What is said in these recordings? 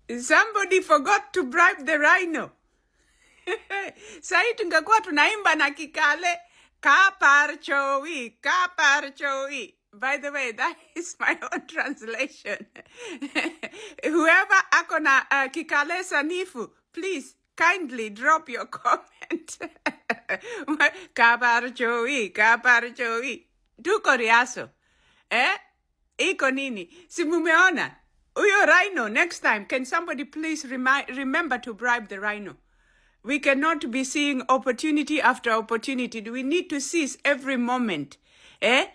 Somebody forgot to bribe the rhino. Sahii tungekuwa tunaimba na Kikale kaparchoi kaparchoi. By the way, that is my own translation. Whoever ako na Kikale sanifu, please kindly drop your comment. Kaparchoi kaparchoi. Tuko riaso. Eh? Iko nini? Si mumeona? Huyo rhino, next time, can somebody please remember to bribe the rhino? We cannot be seeing opportunity after opportunity. We need to seize every moment. Eh?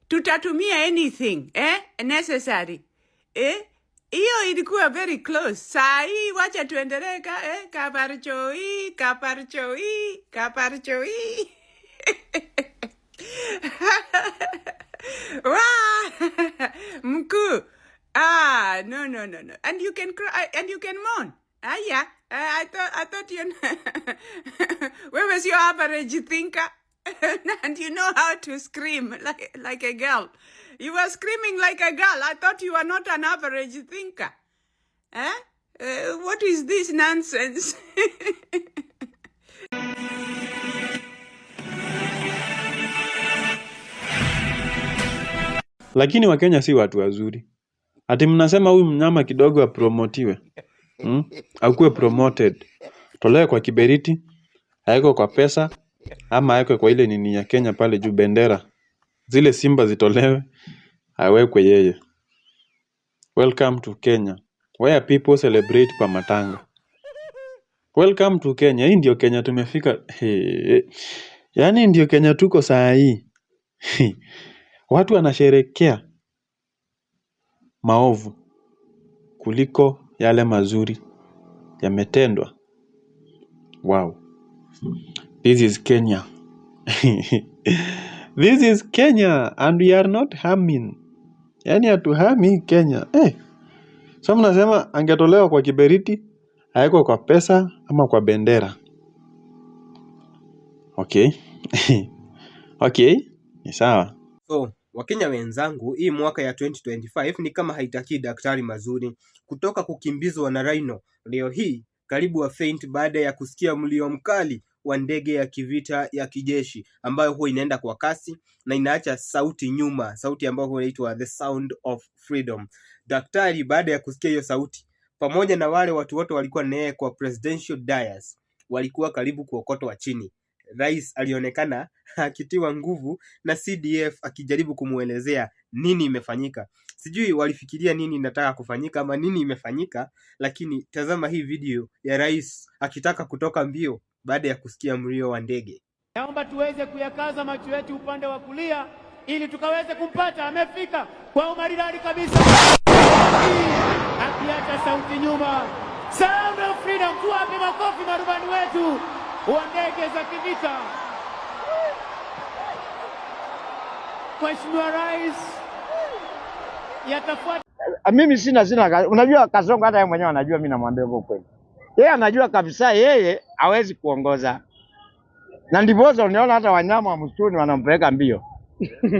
Tutatumia anything, eh? Necessary. Eh? Hiyo ilikuwa very close. Saa hii wacha tuendelee ka, eh? Kaparchoi, kaparchoi, kaparchoi. Wah! Mkuu. Ah, no, no, no, no. And you can cry and you can mourn. Ah, yeah. I thought you wewe sio average thinker. And you know how to scream like a girl. You were screaming like a girl. I thought you were not an average thinker. Eh? What is this nonsense? Lakini Wakenya si watu wazuri. Ati mnasema huyu mnyama kidogo apromotiwe. Akuwe promoted. Tolewe kwa kiberiti, awekwe kwa pesa, ama awekwe kwa ile nini ya Kenya pale juu bendera. Zile simba zitolewe, awekwe yeye. Welcome to Kenya, where people celebrate kwa matanga. Welcome to Kenya. Hii ndio Kenya tumefika. Hey. Yaani ndio Kenya tuko saa hii. Watu wanasherekea maovu kuliko yale mazuri yametendwa. Wow. This is Kenya. This is Kenya and we are not harming. Yaani hatuhami Kenya. Eh. So mnasema angetolewa kwa kiberiti, awekwe kwa pesa ama kwa bendera. Okay. Okay, ni sawa. So, Wakenya wenzangu, hii mwaka ya 2025 ni kama haitakii daktari mazuri. Kutoka kukimbizwa na rhino, leo hii karibu wa faint baada ya kusikia mlio mkali wa ndege ya kivita ya kijeshi ambayo huwa inaenda kwa kasi na inaacha sauti nyuma, sauti ambayo huwa inaitwa the sound of freedom. Daktari baada ya kusikia hiyo sauti, pamoja na wale watu wote walikuwa naye kwa presidential dais, walikuwa karibu kuokotwa chini. Rais alionekana akitiwa nguvu na CDF akijaribu kumuelezea nini imefanyika. Sijui walifikiria nini inataka kufanyika ama nini imefanyika, lakini tazama hii video ya rais akitaka kutoka mbio baada ya kusikia mlio wa ndege. Naomba tuweze kuyakaza macho yetu upande wa kulia ili tukaweze kumpata. Amefika kwa umaridadi kabisa, akiacha sauti nyuma. Sound of freedom! Tuwape makofi marubani wetu wa ndege za kivita. Mheshimiwa Rais, yatafuata Mimi sina, unajua Kasongo hata yeye mwenyewe anajua mimi namwambia hivyo kweli. Yeye anajua kabisa yeye hawezi kuongoza. Na ndiposa unaona hata wanyama wa msituni wanampeleka mbio.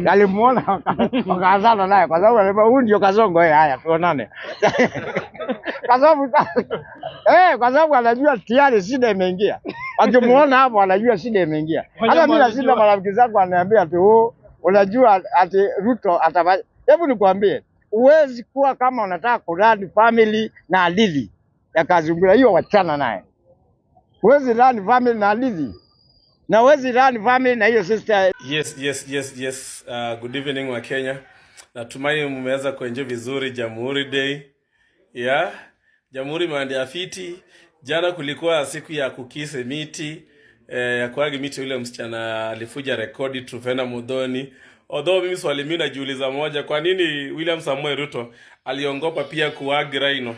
Alimuona wakaanzana naye kwa sababu alisema huyu ndio Kasongo eh, haya tuonane. Kwa sababu eh, kwa sababu anajua tayari shida imeingia. Wakimuona hapo anajua shida imeingia. Hata mimi nashinda marafiki zangu wananiambia tu oh, unajua ati Ruto atafanya. Hebu nikwambie, huwezi kuwa kama unataka kurun family na hadithi ya Kazungura, hiyo wachana naye. Huwezi run family na hadithi na huwezi run family na hiyo sister. Yes. Good evening wa Kenya. Natumai mmeweza kuenjoy vizuri Jamhuri Day. Yeah. Jamhuri imeandia fiti. Jana kulikuwa siku ya kukise miti, ya kuagi miti yule msichana alifuja rekodi Trufena Muthoni. Although mimi swali mimi najiuliza moja, kwa nini William Samoei Ruto aliongopa pia kuagi rhino?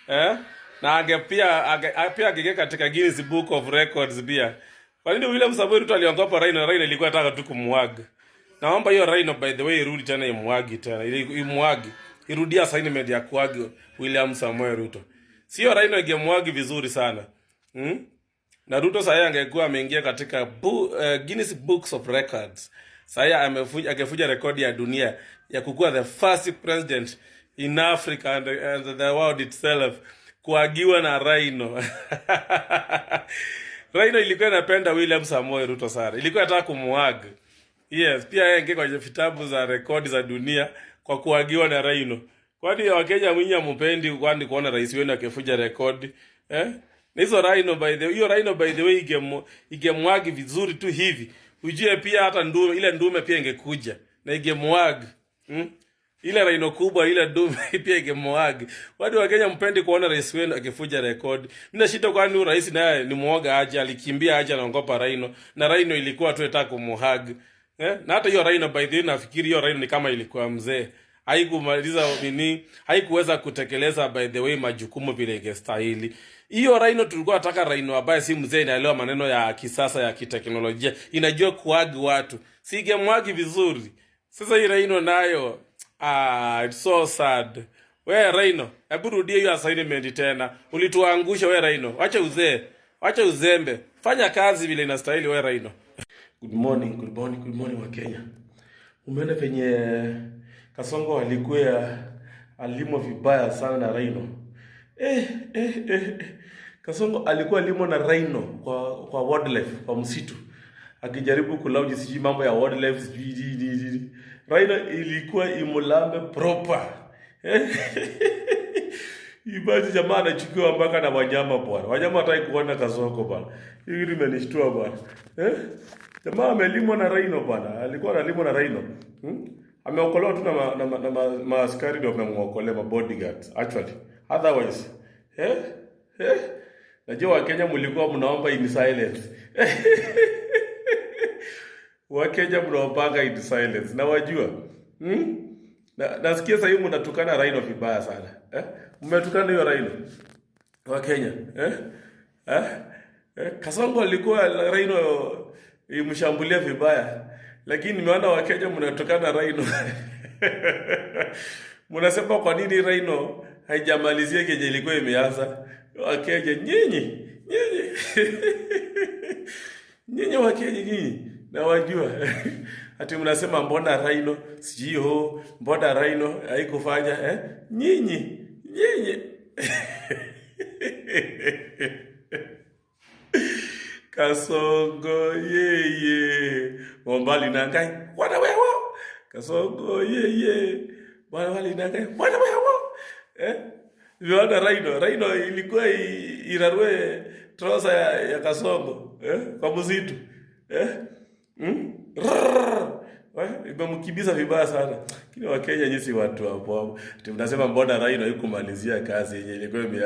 Eh? Na ange pia ange, pia angeingia katika Guinness Book of Records pia. Kwa nini William Samoei Ruto aliongopa rhino? Rhino ilikuwa inataka tu kumwag. Naomba hiyo rhino, by the way, irudi tena imwagi tena. Ili imwagi. Irudia assignment ya kuagi William Samoei Ruto. Sio rhino ingemwagi vizuri sana. Na Ruto sasa angekuwa ameingia katika Guinness Books of Records. Sasa angefuja rekodi ya dunia ya kukuwa the first president in Africa and the world itself Kuagiwa na Rhino. Rhino ilikuwa inapenda William Samoei Ruto sana, ilikuwa inataka kumuhug. Yes, pia yeye ingie kwenye vitabu za rekodi za dunia kwa kuagiwa na Rhino. Kwani Wakenya mwinyi hamupendi kwani kuona rais wenu akivuja rekodi, eh? Na hizo Rhino by the hiyo Rhino by the way ingemuhug vizuri tu hivi. Ujue pia hata ndume, ile ndume pia ingekuja na ingemuhug. Ile rhino kubwa ile dume pia ingemuhug. Watu wa Kenya mpendi kuona rais wenu akivuja rekodi. Mimi nashinda, kwani huyu rais naye ni muoga aje, alikimbia aje, anaogopa rhino, na rhino ilikuwa tu itaka kumuhug. Eh? Na hata hiyo rhino by the way, nafikiri hiyo rhino ni kama ilikuwa mzee. Haikumaliza nini, haikuweza kutekeleza by the way majukumu vile ingestahili. Hiyo rhino tulikuwa nataka rhino ambaye si mzee, inaelewa maneno ya kisasa ya kiteknolojia, inajua kuhug watu. Si ingemuhug vizuri. Sasa hii rhino nayo, ah, it's so sad. We Rhino, hebu rudia hiyo assignment tena. Ulituangusha we Rhino. Wacha uzee. Wacha uzembe. Fanya kazi vile inastahili we Rhino. Good morning, good morning, good morning wa Kenya. Umeona venye Kasongo alikuwa alimwa vibaya sana na Rhino. Eh, eh, eh, eh. Kasongo alikuwa alimwa na Rhino kwa wildlife, kwa msitu. Akijaribu kulaunch sijui mambo ya wildlife sijui nini nini. Rhino ilikuwa imulambe proper. Imagine jamaa anachukiwa mpaka na wanyama bwana. Wanyama hataki kuona Kasongo bwana. Hii imenishtua bwana. Eh? Jamaa amelimwa na rhino bwana. Alikuwa analimwa na rhino. Ameokolewa tu na maaskari ndio wamemuokolea, ma bodyguards actually. Otherwise, eh? Eh? Najua Wakenya mlikuwa mnaomba in silence. Wakenya mnaombanga in silence. Na wajua. Na nasikia sasa hivi mnatukana rhino vibaya sana. Eh? Mmetukana hiyo rhino. Wakenya, eh? Eh? Eh? Kasongo alikuwa rhino imshambulia vibaya. Lakini nimeona Wakenya mnatukana rhino. Mnasema kwa nini rhino haijamalizia kenye ilikuwa imeanza? Wakenya nyinyi, nyinyi. Nyinyi Wakenya nyinyi na wajua. Ati mnasema mbona rhino sijui ho, mbona rhino haikufanya, eh? Nyinyi, nyinyi. Kasongo yeye Mombali nangai wana wewo. Kasongo yeye bwana wali nangai wana wewo, eh. Viona rhino ilikuwa irarue trouser ya Kasongo, eh, kwa msitu, eh. Rrrr. Eh, imemkimbiza vibaya sana. Lakini Wakenya nyinyi si watu hapo hapo. Ati mnasema mbona rhino haikumalizia kazi yenye ilikuwa ime